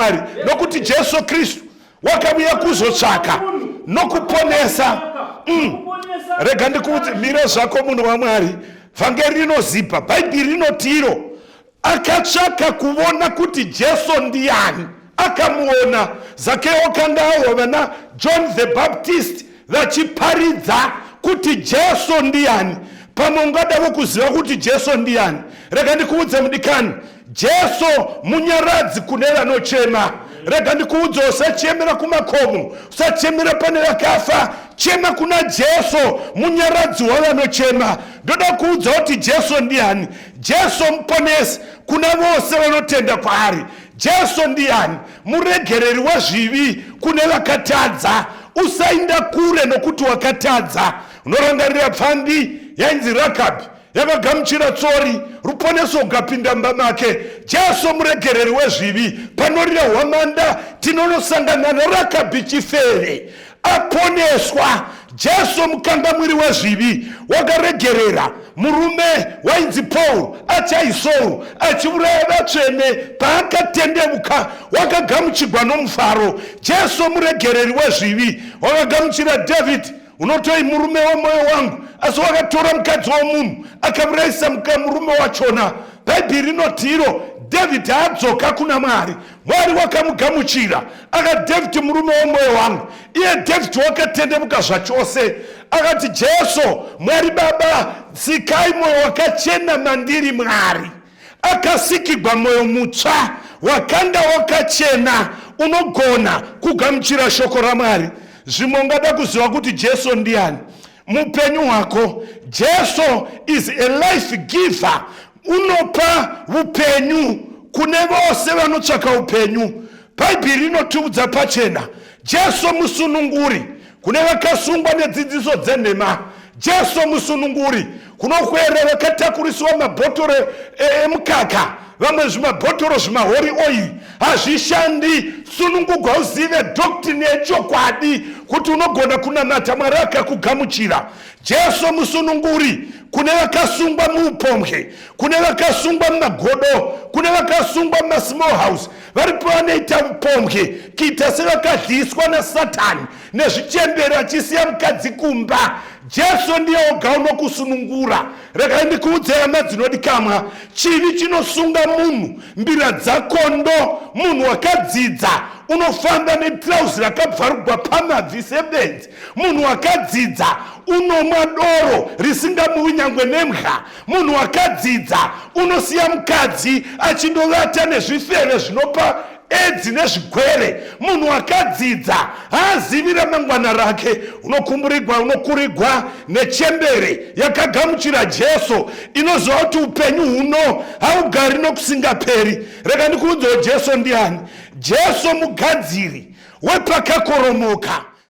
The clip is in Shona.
wamwari, nokuti Jesu Kristu wakauya kuzotsvaka nokuponesa. Rega ndikuudze, mira zvako munhu waMwari. Vhangeri rinozipa, Bhaibheri rinoti iro akatsvaka kuvona kuti Jesu ndiani, akamuona. Zakeo kanga awa vana John the Baptist vachiparidza kuti Jesu ndiani. Pamwe ungadavo kuziva kuti Jesu ndiani. Rega ndikuudze mudikani, Jesu munyaradzi kune vanochema. Rega ndikuudze, usachemera kumakomo, usachemera pane vakafa, chema kuna Jesu munyaradzi wavanochema. Ndoda kuudza kuti Jesu ndiani. Jesu muponesi kuna vose vanotenda kwaari. Jesu ndiani? Muregereri wezvivi kune vakatadza. Usainda kure nokuti wakatadza. Unorangarira pfambi yainzi Rakabhi yakagamuchira tsori, ruponeso rukapinda mumba make. Jesu muregereri wezvivi. Panorira hwamanda tinonosangana naRakabhi chifeve aponeswa. Jesu mukangamwiri wezvivi wakaregerera murume wainzi Paul achaiSaul achiuraya vatsvene. Paakatendeuka wakagamuchigwa nomufaro. Jesu muregereri wezvivi wakagamuchira David, unotoi murume wemwoyo wangu, asi wakatora mukadzi womunhu akaurayisa murume wachona. Bhaibheri rinoti iro David adzoka kuna Mwari, Mwari wakamugamuchira. Akati, David murume wemwoyo wangu. Iye David wakatendemuka zvachose, akati, Jesu Mwari Baba, sikai mwoyo wakachena mandiri. Mwari akasikigwa mwoyo mutsva wakanga wakachena, unogona kugamuchira shoko raMwari. Zvimwe ungada kuziva kuti Jesu ndiani mupenyu hwako. Jesu is a life giver, unopa upenyu kune vose vanotsvaka upenyu. Bhaibheri rinotiudza pachena, Jesu musununguri kune vakasungwa nedzidziso dzenhema. Jesu musununguri kunokwera vakatakuriswa mabhotoro emukaka, vamwe zvimabhotoro zvimahori oil hazvishandi. Sunungugwa uzive doctrine yechokwadi kuti unogona kunamata Mwari akakugamuchira. Jesu musununguri kune vakasungwa muupombwe, kune vakasungwa mumagodo, kune vakasungwa mumasmall house, varipo vanoita upombwe kuita sevakadyiswa naSatani nezvichembere achisiya mukadzi kumba. Jesu ndiye oga unokusunungura. Regai ndikuudze hama dzinodikamwa, chivi chinosunga munhu mbira dzakondo. Munhu wakadzidza unofamba netirauzi rakabvarugwa pamabvi sebenzi. Munhu wakadzidza unomwa doro risingamuwi nyangwe nembwa. Munhu wakadzidza unosiya mukadzi achindovata nezvifeve zvinopa edzi nezvigwere. Munhu wakadzidza haazivi ramangwana rake. Unokumburigwa, unokurigwa nechembere yakagamuchira Jesu, inoziva kuti upenyu huno haugari nokusingaperi. Rega ndikuudzewo Jesu ndiani. Jesu mugadziri wepakakoromoka.